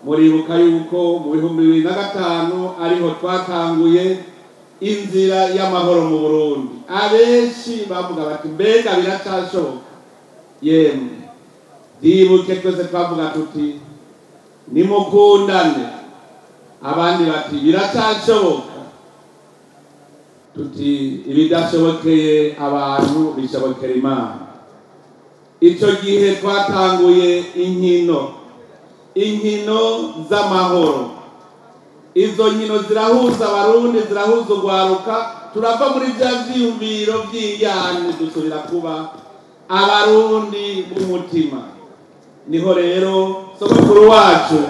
Muribuka yuko mu 2005 ariho twatanguye inzira y'amahoro mu Burundi. Abenshi bavuga bati mbega biracashoboka? Yemwe, ndibuke twese twavuga tuti nimukundane, abandi bati biracashoboka, tuti ibidashobokeye abantu bishobokera Imana. Ico gihe twatanguye inkino z'amahoro. Izo nkino zirahuza Abarundi, zirahuza urwaruka, turava muri vya vyiyumviro vy'injyane dusubira kuba Abarundi b'umutima. Niho rero sogokuru wacu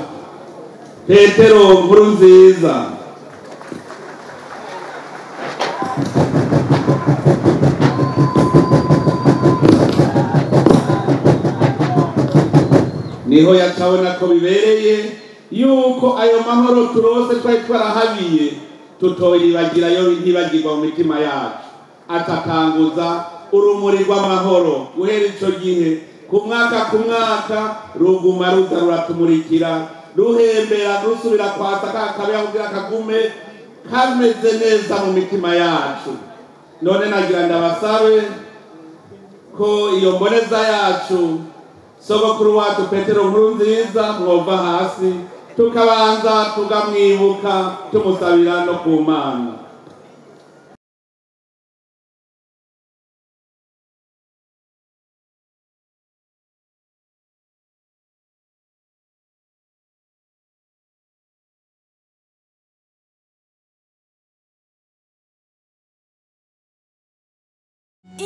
Petero Nkurunziza niho yacabona ko bibereye yuko ayo mahoro turose twari twarahabiye tutoyibagirayo, ntibagirwa mu mitima yacu. Atatanguza urumuri rw'amahoro. Guhera ico gihe ku mwaka ku mwaka ruguma ruza ruratumurikira, ruhembera, rusubira kwasa ka kabeho kugira kagume kameze neza mu mitima yacu. None nagira ndabasabe ko iyo mboneza yacu sogokuru wacu Petero Nkurunziza mwova hasi tukabanza tukamwibuka tumusabira no ku Mana.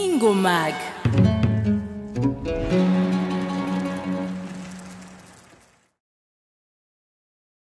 Ingomag.